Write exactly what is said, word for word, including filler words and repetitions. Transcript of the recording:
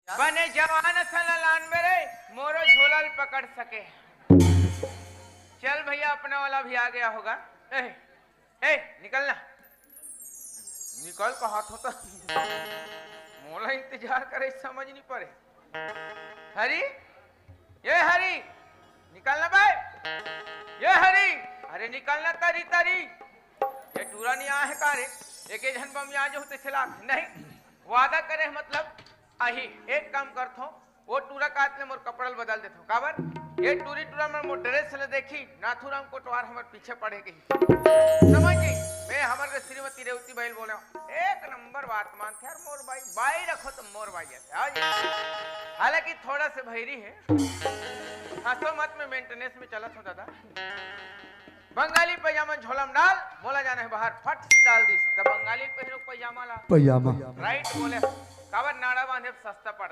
बने जवान असन ला लान बे रे, मोरो झोला ल पकड़ सके। चल भैया, अपना वाला भी आ गया होगा। ए, ए, निकलना। निकल कहा थो तो। मोला इंतजार करे, समझ नहीं पड़े। हरी, ये हरी, निकलना बे। ये हरी, अरे निकलना तरी तरी। ये टूरा नहीं आए है का रे? एक एक झन बम यहाँ जो होते चला नहीं। वादा करे मतलब अही, एक काम करथो, वो टूरा काट ले मोर कपड़ा ल बदल देथो। काबर? ये टूरी टूरा मन मोर ड्रेस ल देखी, नाथूराम कोटवार हमर पीछे पड़े के ही। समझ गई? मैं हमर के श्रीमती रेवती बाई ल बोले, एक नंबर बात मानथे यार मोर बाई, बाई रखो तो मोर बाई है। आओ जी। हालांकि थोड़ा से भैरी है, हंसो मत, मैं मेंटेनेंस में चलत हूँ दादा। बंगाली पैजामा झोला में डाल, मोला जाना है बाहर, फट से डाल दिस। तब बंगाली पहिरो पैजामा ला। पैजामा। राइट बोले, काबर नाड़ा बांधे सस्ता पड़ता।